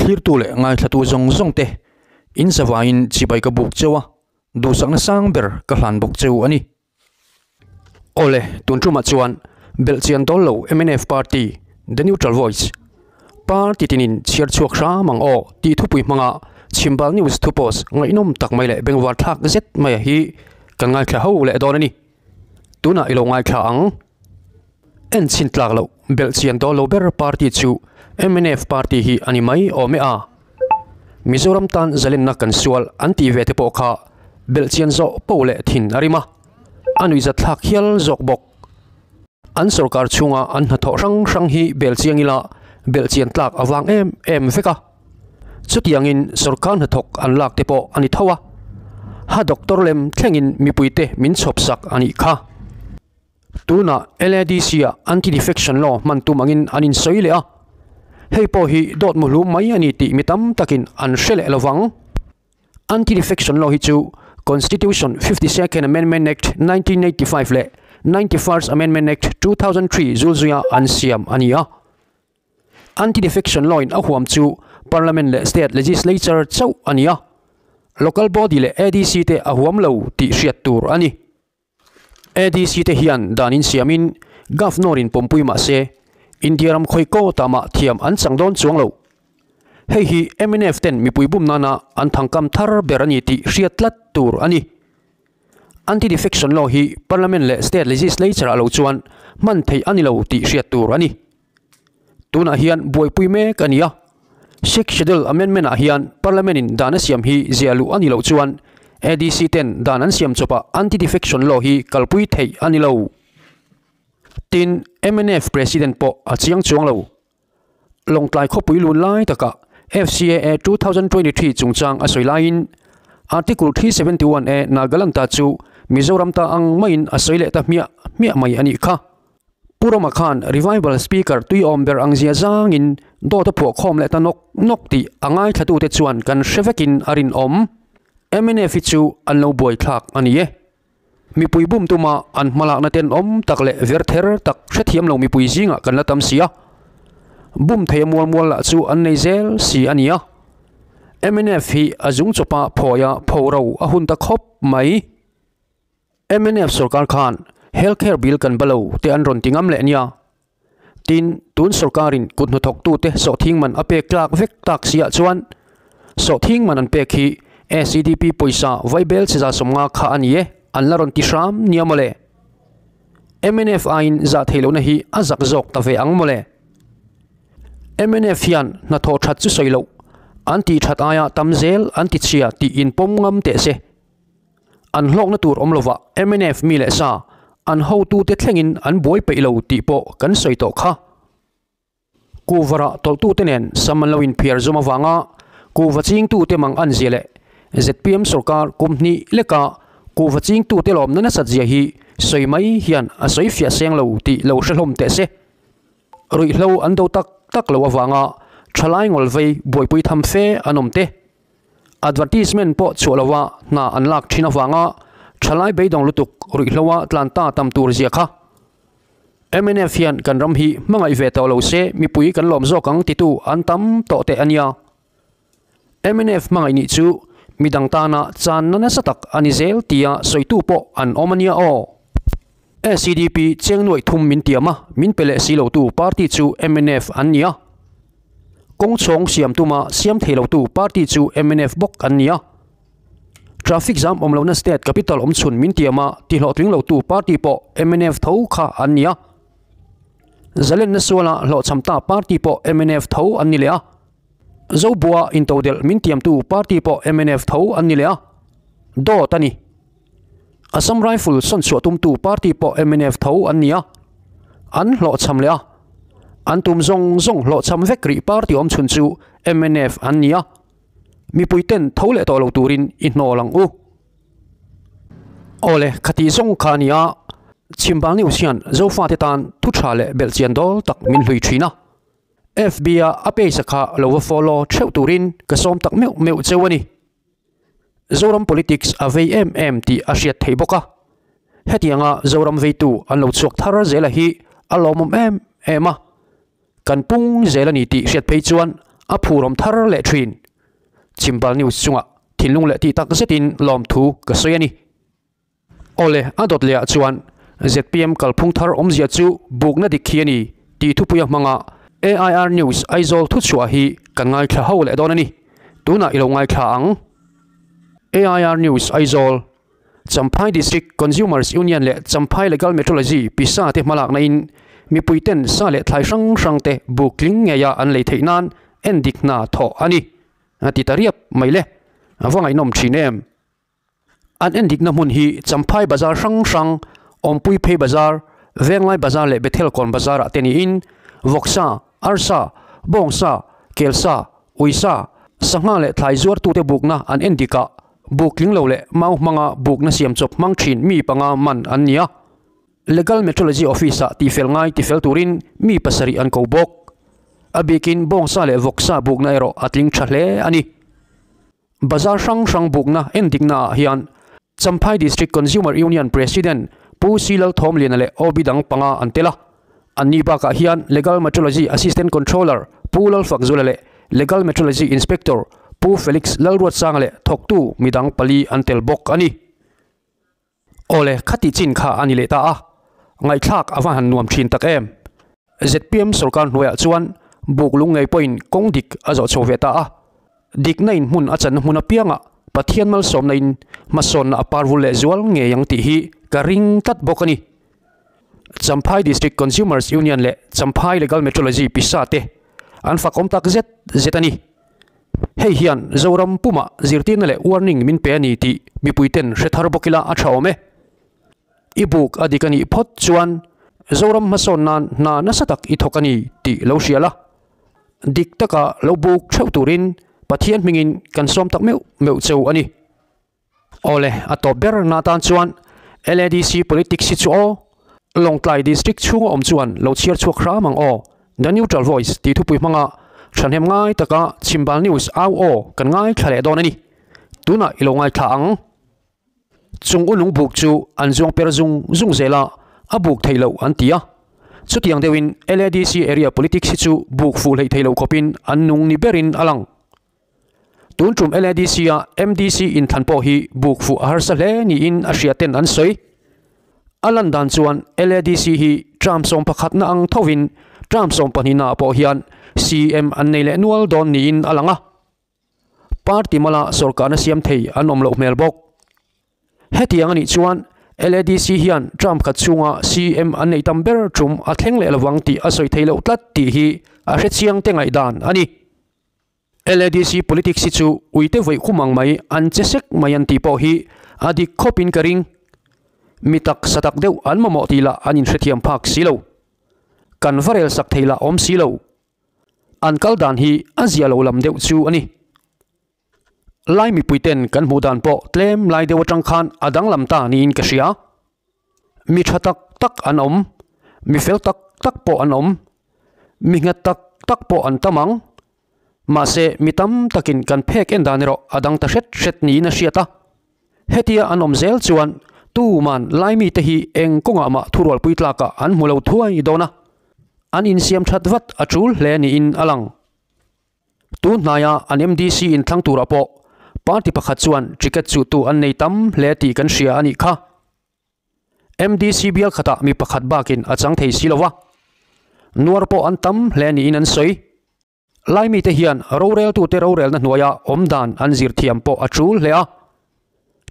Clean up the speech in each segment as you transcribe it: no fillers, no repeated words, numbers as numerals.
Thlirtu leh ngaithlatu zawng zawng te in zavaiin chibai ka buk cheu a, duhsakna sang ber ka hlan bawk cheu a ni. Awle, tun tumah chuan belhchian dawl lo mnf Party, The Neutral Voice, Party tinin chhiar chhuak hram ang aw tih thupui hmanga Chhimbal News thu post ngaihnawm tak mai leh bengvar thlak zet maia hi kan ngaithla ho leh dawn a ni. Tunah i lo ngaithla ang. En chhin tlak loh belhchian dawl lo ber party chu mnf party hi a ni mai awm e a. Mizoram tan zalenna kan sual an tih ve te pawh kha belhchian zawh poh leh thin a rim a, a nuihzat thlak hial zawk bawk. An sorkar chhunga an hnathawh hrang hrang hi belchiang ila belhchian tlak a vang em em vek a. Chutiangin sorkar hnathawk an lak te pawh a ni tho a, ha doctor lem thlengin mipuite min chhawpsak a nih kha. Tunah LADC-ah anti-defection law hman tum angin an insawi leh a, hei pawh hi dawt muhlum mai a ni tih mi tam takin an hre leh lo vang. Anti-defection law hi chu Constitution 52nd Amendment Act 1985 leh 91st Amendment Act 2003 zulzuia an siam a ni a. Anti-defection law in a huam chu Parliament leh State Legislature chauh a ni a, Local Body leh ADC te a huam lo tih hriat tur a ni. ADC te hian dan in siamin Governor in pawmpui mah se India ram khawi kaw tah mah thiam an chang dawn chuang lo. Hei hi mnf ten mipui bum nana an thangkam thar ber a ni tih hriat tlat tur a ni. Anti-defection law hi Parliament leh State Legislature ah lo chuan hman theih a ni lo tih hriat tur a ni. Tunah hian buaipui mek a ni a, Sixth Schedule Amendment ah hian Parliament in dan a siam hi ziah luh a ni loh chuan ADC ten dan an siam chawpah Anti-Defection Law hi kalpui theih a ni lo. Tin, mnf President pawh a chiang chuang lo. Lawngtlai khawpui lun lai takah FCAA 2023 chungchang a sawi laiin Article 371 A Nagaland ta chu Mizoram ta ang maiin a sawi leh ta hmiah hmiah mai a nih kha. Pu Rama khan Revival Speaker tuiawm ber ang zia zangin dawt a phuah khawm leh ta nawk nawk tih a ngaithlatute chuan kan hre vekin a rinawm. Mnf hi chu an lo buaithlak a ni e. Mipui bum tuma an hmalakna tenawm tak leh verther tak hrethiam lo mipui zingah kan la tam si a. Bum thei a mual mual lah chu an nei zel si a nia. Mnf hi a zung chawpa phawia phoro a hun ta khawp mai. Mnf sorkar khan Health Care Bill kan ba lo te an rawn ti ngam leh nia. Tin, tun sorkarin kut hnathawktute sawhthing man a pek tlak vek tak siah chuan sawhthing man an pek hi SEDP pawisa vaibel cheza 50 kha a ni e an la rawn ti hram nia mawle. Mnf aiin zah theih lohna hi a zak zawk ta ve ang mawle. Mnf hian hnathawh that chu sawi loh, an tih that aia tam zel an ti chhia tih inpawm ngam teh se. An hlawkna tur awm lovah mnf mi leh sa an hotute thlengin an buai peih lo tih pawh kan sawi tawh kha. Kuhva rah tawlhtute nen sam an lo inphiar zawm avanga kuhva chingtute mang an zia leh zpm sorkar kum hnih leka kuhva chingtute lawmna nasat zia hi sawi mai hian a sawi fiah seng lo tih lo hre hlawm teh se. Ruihhlo an do tak tak lo avanga thalai ngawlvei buaipui tham fe an awm te. Advertisement pawh chhuah lova hna an lak thin avanga thalai beidawng lutuk ruihhloa tlan ta tam tur zia kha. Mnf hian kan ram hi hmangaih ve tawh lo se mipui kan lawm zawk ang titu an tam tawh teh a nia. Mnf hmangaih nih chu midang tana channa nasa tak a ni zel tia sawitu pawh an awm a nia aw. SEDP cheng nuaih thum min tiam a, min pe leh si lotu party chu mnf an nia. Kawng chhawng siam tuma siam thei lotu party chu mnf bawk an nia. Traffic jam awm lohna state capital awm chhun min tiam a ti hlawhtling lotu party pawh mnf tho kha an nia. Zalenna suala hlawhchham ta party pawh mnf tho an ni leh a. Zobua intodelh min tiamtu party pawh mnf tho an ni leh a. Dawt a ni. Assam Rifle sawn chhuah tumtu party pawh mnf tho an ni a, an hlawhchham leh a, an tum zawng zawng hlawhchham vek rih party awm chhun chu mnf an ni a, mipui ten tho leh tawh lo turin i hnawl ang u. Awle, khatih zawng kha a ni a, Chhimbal News hian Zofate tan thu tha leh belhchian dawl tak min hlui thin a, FB a a page a kha lo va follow theuh turin ka sawm tak meuh meuh cheu a ni. Zoram politics a vei em em tih a hriat theih bawk a, hetianga Zoram veitu an lo chhuak thar zela hi a lawmawm em em a, kan pung zel a ni tih hriat phei chuan a phurawm thar leh thin. Chimbal News chungah thinlung leh tih tak zetin lawmthu ka sawi a ni. Awle, a dawt lehah chuan zpm kalphung thar awmzia chu bukna dik khi a ni tih thupuia hmanga AIR News Aizawl thuchhuah hi kan ngaithla ho leh dawn a ni. Tunah i lo ngaithla ang. AIR News Aizawl, Champhai District Consumers Union leh Champhai Legal Metrology pisa te hmalakna in mipui ten sa leh thlai hrang hrang te buk tling ngeia an lei theih nan endik hna thawh a ni. A ti ta riap mai le. A va ngaihnawm thin em. An endikna hmun hi Champhai Bazar hrang hrang, Awmpui Phei Bazar, Venglai Bazar leh Bethel Kawn Bazar ah te niin Vawksa, Arsa, Bawngsa, Kelsa, Uisa, sangha leh thlai zuartute bukna an endik ah buk tling lo leh mau hmanga bukna siam chawp hmang thin mi panga man an ni a. Legal Metrology Office ah tifel ngai tifel turin mi pasarih an ko bawk. A bikin bawngsa leh vawksa bukna erawh a tling tha hle a ni. Bazar hrang hrang bukna endikna ah hian Champhai District Consumer Union President Pu C Lalthawmliana leh OB dang panga an tel a. Anni bakah hian Legal Metrology Assistant Controller Pu Lalfakzula leh Legal Metrology Inspector Pu Felix Lalruatsanga leh thawktu midang pali an tel bawk a ni. Awle, khati chin kha a ni leh ta a, ngaihthlak a va han nuam thin tak em. Zpm sorkar hnuaiah chuan buk lung ngei pawhin kawng dik a zawh chho ve ta a, dikna in hmun a channa hmun apiangah Pathian malsawmna in hmasawnna a parvul leh zual ngei ang tih hi ka ring tlat bawk a ni. Champhai District Consumers Union leh Champhai Legal Metrology pisa te an fakawm tak zet zet a ni. Hei hian Zoram pumah zirtirna leh warning min pe a ni tih mipuiten hre thar bawk ila a tha awm e. I buk a dik a nih phawt chuan Zoram hmasawn nan hna nasa tak i thawk a ni tih lo hria la. Dik taka lo buk theuh turin Pathian hmingin kan sawm tak meuh meuh cheu a ni. Awle, a tawp ber na tan chuan LADC politics hi chu aw, Lawngtlai District chhunga awm chuan lo chhiar chhuak hram ang aw, The Neutral Voice tih thupui hmanga thahnem ngai taka Chhimbal News au aw kan ngaithla leh dawn a ni. Tunah i lo ngaithla ang. Chung ulung buk chu an zuang per zung zung zel a, a buk theih loh an ti a. Chutiang deuhin LADC area politics hi chu buk fuh hleih theih loh khawpin an nung ni berin a lang. Tun tum LADC a MDC inthlan pawh hi buk fuh a harsa hle niin a hria ten an sawi. A lan dan chuan LADC hi term 11 na ang thovin term 12 naah pawh hian CM an nei leh nual dawn niin a lang a. Party mala sorkarna siam thei an awm loh hmel bawk. Hetiang a nih chuan LADC hian term khat chhunga CM an neih tam ber tum a thleng leh lovang tih a sawi thei loh tlat tih hi a hrechiang te ngaihdan a ni. LADC politics hi chu uite vawi khum ang mai an che sek mai an tih pawh hi a dik khawpin ka ring. Mi tak sa tak deuh an mamawh tih lah an inhrethiam phak si lo. Kan va rel sak thei lah awm si lo. An kal dan hi a zia lo lam deuh chu a ni. Lai mipuiten kan hmuh dan pawh tlem lai deuh atang khan a danglam ta niin ka hria. Mi tha tak tak an awm, mi fel tak tak pawh an awm, mi nghet tak tak pawh an tam ang. Mahse, mi tam takin kan phek en dan erawh a dang ta hret hret niin a hriat a. Hetia an awm zel chuan tuman Laimite hi eng kawngah mah thurualpui tlakah an hmu lo thuai dawn a, an insiam that vat a tul hle niin a lang. Tun hnaia an MDC inthlang turah pawh party pakhat chuan ticket chuhtu an nei tam hle tih kan hria a nih kha. MDC bial khatah mi pakhat bakin a chang thei si lo va, nuar pawh an tam hle niin an sawi. Laimite hian roreltute rorelna hnuaia awm dan an zir thiam pawh a tul hle a.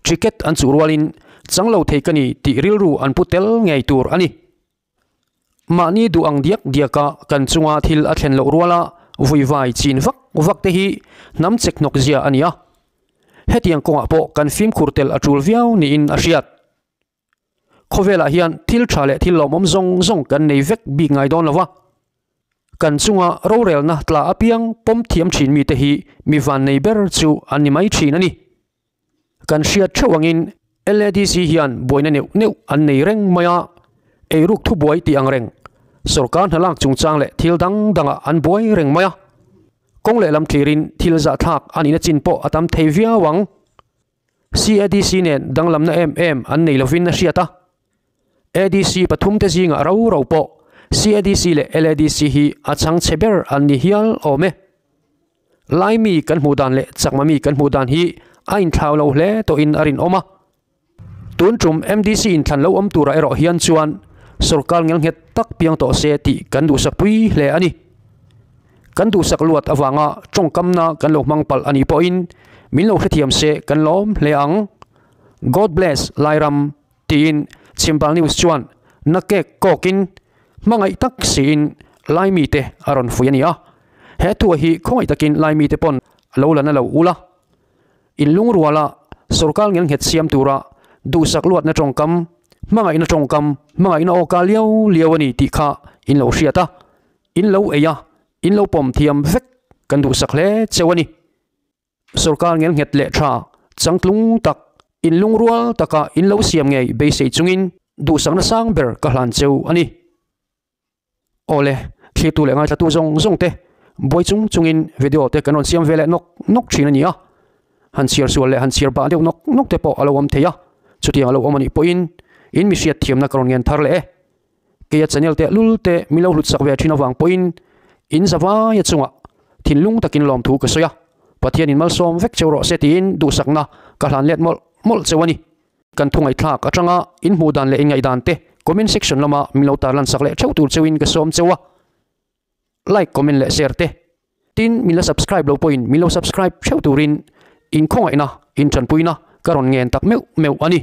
Ticket an chuh rualin chang lo thei ka ni tih rilru an pu tel ngei tur a ni. Mahni duh ang diak diaka kan chunga thil a thlen loh ruala vuivai chin vak vak te hi hnam chek hnawk zia a ni a. Hetiang kawngah pawh kan fimkhur tel a tul viau niin a hriat. Khawvelah hian thil tha leh thil lawmawm zawng zawng kan nei vek bik ngai dawn lo va. Kan chunga rorelna tla apiang pawm thiam thin mite hi mi vannei ber chu an ni mai thin a ni. Kan hriat theuh angin LADC hian buaina neuh neuh an nei reng mai a, eiruk thubuai tih ang reng, sorkar hnalak chungchang leh thil dang dangah an buai reng mai a. Kawng lehlam thlirin thil zahthlak a nihna chin pawh a tam thei viau ang. CADC nen danglamna em em an nei lovin a hriat a. ADC pathumte zingah ro ro pawh CADC leh LADC hi a chhangchhe ber an ni hial awm e. Laimi kan hmuh dan leh Chakma mi kan hmuh dan hi a inthlau lo hle tawhin a rinawm a. Tun tum MDC inthlan lo awm turah erawh hian chuan sorkar ngelnghet tak piang tawh se tih kan duhsak pui hle a ni. Kan duhsak luat avanga tawngkamna kan lo hmang palh a nih pawhin min lo hrethiam se kan lawm hle ang. God bless Lairam tiin Chhimbal News chuan na kek kawkin hmangaih tak siin Laimi te a rawn fui a ni a. He thua hi khawngaih takin Laimi te pawn lo la na lo ula. In lungruala sorkar ngelnghet siam tura duhsak luatna tawngkam, hmangaihna tawngkam, hmangaihna awka liau liau a ni tih kha in lo hriat a, in lo ei a, in lo pawm thiam vek kan duhsak hle cheu a ni. Sorkar ngelnghet leh tha, changtlung tak, inlungrual taka in lo siam ngei beisei chungin duhsakna sang ber ka hlan cheu a ni. Awle, thlirtu leh ngaithlatu zawng zawng te buai chung chungin video te kan rawn siam ve leh nawk nawk thin a ni a. Han chhiar sual leh han chhiar bah deuh nawk nawk te pawh a lo awm thei a, chutiang a lo awm a nih pawhin in mi hriat thiamna ka rawn ngen thar leh e. Keia channel teh lul te min lo hlut sak ve thin avang pawhin in zavaia chungah thinlung takin lawmthu ka sawi a, Pathianin malsawm vek cheu rawh se tiin duhsakna ka hlan let mawlh mawlh cheu a ni. Kan thungaihthlak atanga in hmuh dan leh in ngaihdan te comment section lama min lo tarlan sak leh theuh tur cheuin ka sawm cheu a, like, comment leh share te tin min la subscribe lo pawhin min lo subscribe theuh turin in khawngaihna, in tanpuina ka rawn ngen tak meuh meuh a ni.